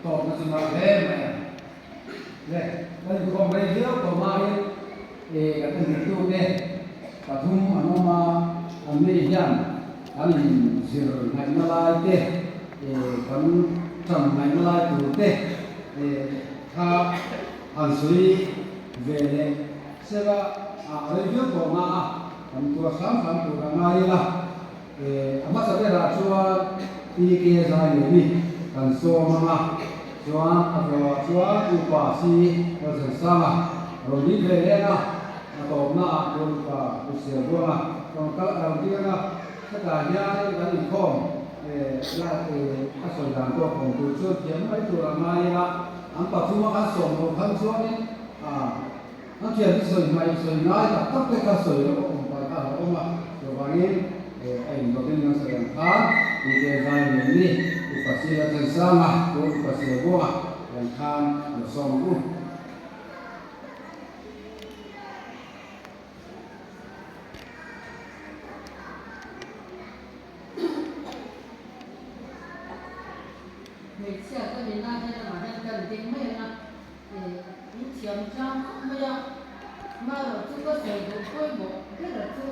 tawpna chu nalh hle mai a. Le, kan inkhawm rei viau tawh hmain kan entirtute pathum an awm a, anni hian kan inzir ngaihna lai te, kan tan ngaihna lai tur te kha han sawi ve leh sela a rei viau tawh na a, kan tuar hram hram tur a ngai ila. A hmasa berah chuan PK Zailiani kan sawm ang a, chuan a zawhah chuan Upa Si Lalthansanga rawn ding ve leng a, a tawpnaah chuan Upa Pu Sialbuanga rawn kal a rawn ding ang a, hetah hianin kan inkhawm a sawi dan pawh awm tur chuan thiam mai tur a ngai ila, an pathuma kan sawm loh khan chuanin A thian hi sawi hmaih sawi ngai tak tak te kha sawi loh a awm palh kha a lo awm a, chuvangin a indawtin kan sawi ang khan Tite zai nen ni Upa Sila Thansanga tur Upa Sialbuanga nen khan lo sawm ang u. Hmeichhia ka nihna hian amah hian kan ding mai ang a. In thiam tlang khawp mai a, marawh chu ka sawi duh pawimawh ber chu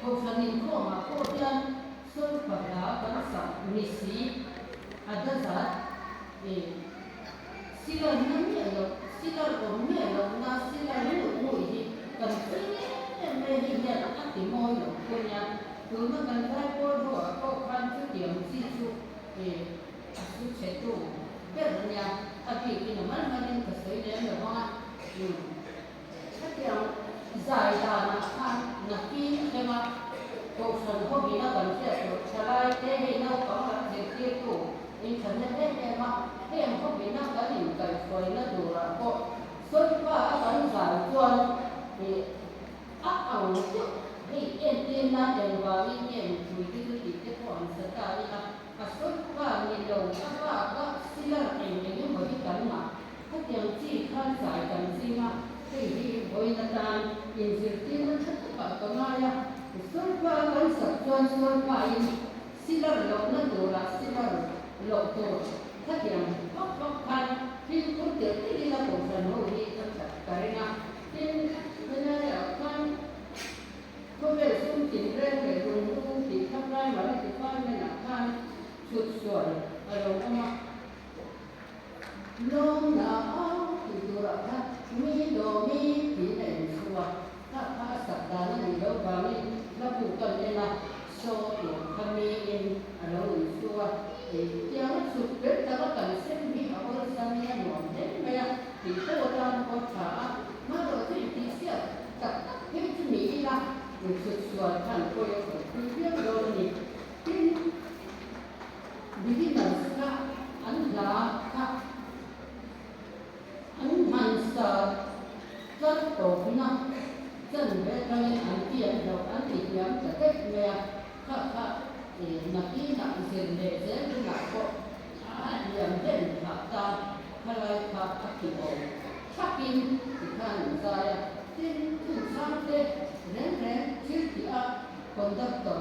Kohhran inkhawmah pawh hian sawlfa hla kan sak ni si a dazat silar na miah loh, silar awm miah lohna silar nguih nguih hi kan ching em em mai hi hian a ti mawi lo pawh nia, tuna kan zaipawl ho ah pawh khan chutiang chi chu A su chhe tu ber nia, a bikin a mal malin ka sawi lem lo vang a, umm hetiang zai danah khan nakin thleng a Kohhran hawina kan hriat tur thalai te hei naupang lam zirtirtu in thahnem em em a, heng hawina kan inkaihhruaina turah pawh sawipa a kan zai chuan ih a ang deuh hei entir nan engvangin nge mipui te chu tih te pawh an sa ta ila. A sawrkar ni lo a bak a silar eng eng emaw hi kan ngah. Khatiang chi khan zai kan ching a, hei hi vawiin atan inzirtirna tha takah ka ngai a. Sawrkar kan sak chuan sawrkain silar lohna turah silar loh tur khatiang vak vak khan fimkhur tel telin a kohhran ho hi a that ka ring a. Tin, helaiah khan Khawvel sum tinreng leh lunghlu tih kha Primary Department-ah khan chhut sual a lo awm a. Lawmna au tih turah khan mi do mi tiin a inchhu a, kha kha a sak dan a nih loh vangin hlabu kan en a, saw tur kha miin a lo inchhu a. Tiang a chhut ber taka kan sem hi a awlsamin a nuam hle mai a tih pawh atan pawh a tha a, hmarawh chu intihsiak Tak tak phei chu ni ila, inchhut sual khan pawi a sawi pui viau dawn a ni. Tin, beginners kha an hla kha an hman sa tlar tawpna chan ve atangin an tiam loh an ti hniam ta daih mai a, kha kha nakinah zir leh zel hunah pawh a hniam hlen phah ta khalai kha a ti awm. Thlakin ti khan an zai a, tin chungchang te reng reng thil tih a conductor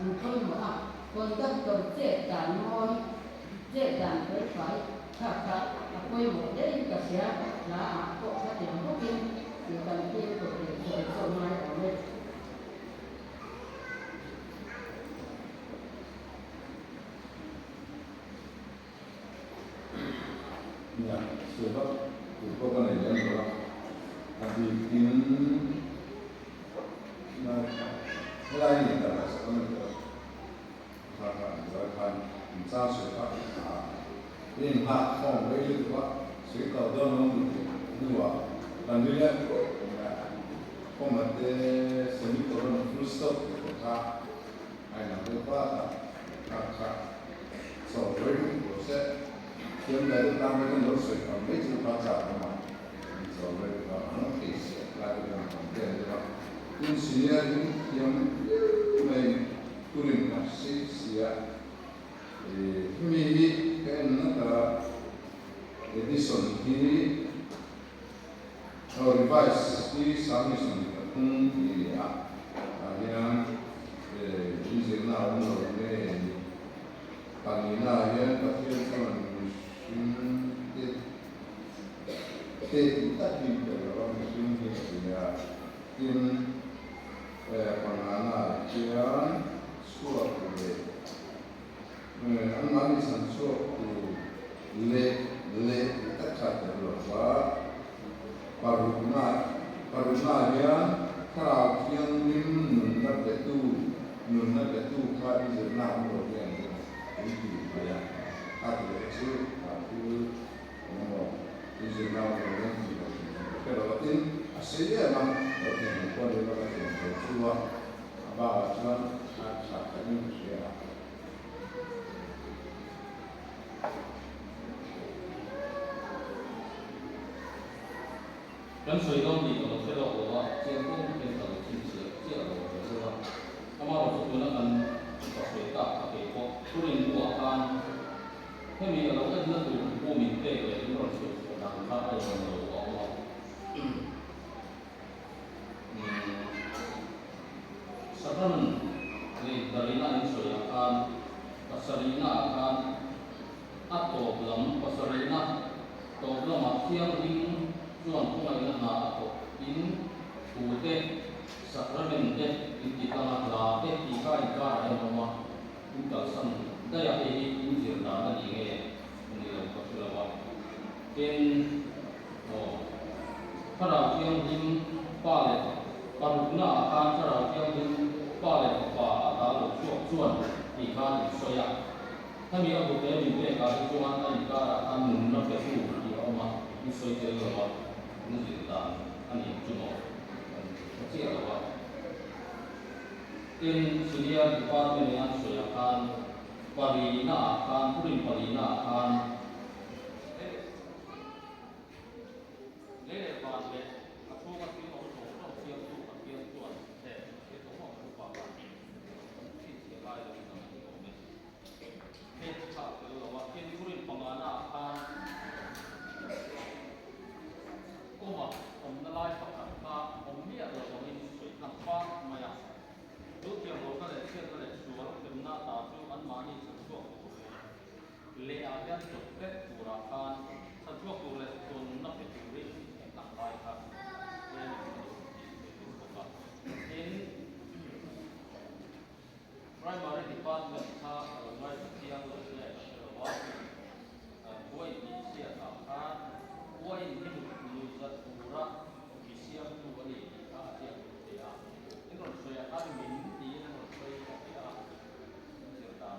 an pawimawh a, conductor chet dan mawi, chet dan felfai thlak kha a pawimawh hlein ka hria, hla ah pawh khatiang bawkin tih kan fimkhur leh zual zawk ngai awm e. Nia, sawi vak tur pawh ka nei lem lo a, a bikin helai ni ta lah sak a ni tawh kha kha an buai khan in chang sawi kha a tha a, in inghak khawm rei lutuk a, sawi kal dawn lo ni tih hnuah kan ri leh pawp mai a, comma te semicolon full stop tih te kha a inang deuh bak a, kha kha. Saw rei rawh se, thiam leh deuh tan vek in lo sawi tam mai chu kha chak awm a, in chaw rei kha ang thei se lai te hian kan vel deuh a, tin senior in thiam viau mai in turin a si si a, hemi hi ka en na ta Edison hi aw revise hi 2023 tih a ni a, tah hian inzirna a awm lo nge ni. Lina hian Pathian chuan mihringte te tih tak hi tel lo a, mihring hi a ti a. Tin, pangana hian chhuak leh anmahni chhan chhuak tur leh leh tih tak kha tel lo va, parukna parukna hian Thlarau Thianghlim nunna petu nunna petu kha i zirna awm lo hian in ti mai a, a ti leh chu a thil eng emaw i zirna awm lo hian ti lo tih ka hre lo a, tin a sei em a, lo thei ang pawh ni ila ka thiam lo chu a, a bakah chuan a tha thain ka hria a. Kan sawi dawn tih ka lo hre lawk lo a, chiang pawh takin ka lo chhinchhiah chiah lo ve deuh a. Amaherawhchu chu tuna kan ka sawi tak kha kei pawh thurin buah khan hemi a lo enna tur bu min pek leh in rawn sawi chhuah dan kha a inawm lo a awm a. Sacrament leh darina in sawiah khan pasarihna ah khan A tawp lam pasarihna tawp lamah thianghlim chuan khawngaihna hna a thawk in thu te, sacrament te in ti tlang a, hla te tih kha inkar ah hian a awm a, in kalsan daih a, hei hi in zir dan a ni nge a ni lo ka hre lo a. Tin, aw, Thlarau Thianghlim Pa leh parukna ah khan Thlarau Thianghlim Pa leh Fapa a ta lo chhuak chuan tih khan in sawi a. Hemi a bute min pek ah hi chuan a inkar ah khan nunna petu tih a awm a, in sawi tel lo a, in zir dan a ni chu maw kan hre chiah lo a. Tin, Senior Department in an sawi ah khan palina ah khan, thurin palina ah khan, Lei leh van leh a chhunga thil awm zawng zawng siamtu Pathian chuan he thil awm awm chu bakah kan chhinchhiah lai lo in ang a ni awm e. Hei chu thlah fel lo a, tin thurin pangana ah khan kawma awmna lai pakhat kha awm miah lo angin sawi tlang fak mai a. Chu thiamlohna leh chhiatna leh sual hremna ata chu anmahni chhanchhuak tur leh Leh ah hian chawt vek turah khan chhanchhuak tur leh tawnna pe turin tlang lai kha tlem in a lo tih ve deuh bawk a. Tin, Primary Department kha a lo ngaithla chiang lo nge ka hre lo a, buai tih chhiat ah khan uain hi nuihzat tura mi siamtu a ni tih kha a ziak lut thei a. In rawn sawi ah khan min tiin an rawn sawi ka hria a, in zir dan.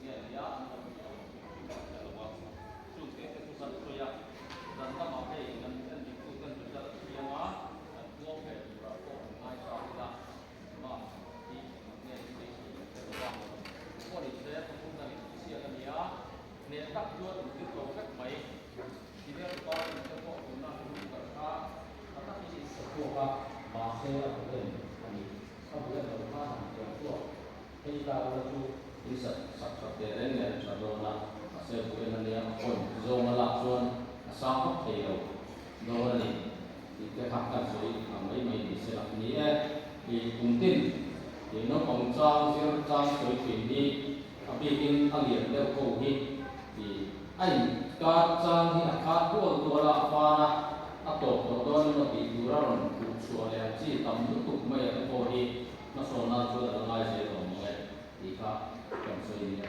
Nge nia an lo ti lo hrim hrim a hre lo a, chung te te chu kan sawi a, zan lamah hei kan en dik tu ten result a siam a, kan puang ve turah pawh an ngai ta ila, mark hi eng nge in beisei an hre lo a, pawh ni se pathum dang in chhiat a nia, hneh tak chuan in zir lo vek mai, senior department te pawh tuna an kal kha tha takin in sa chhuak a, mahse a bu en a ni, a bu en lo khan han thiam chhuak. Hei ta ula chu in sak sak that teh reng nen a tha dawn a, mahse bu en ania a point zawng a lak chuan a sang vak thei lo dawn a ni tih te kha kan sawi ang mai mai ni se la. Ni e, i kum tin i naupang chang zir chang sawi thin hi a bikin a lian deuh ho hi i a in kar chang hi a khat tual tual a, a fan a, a tawp tawh dawn emaw tih tur a rawn khuh chhuah leh ang chi tam lutuk mai a te pawh hi Hmasawn nan chuan a la ngai zel awm ang e tih kha kan sawi nia.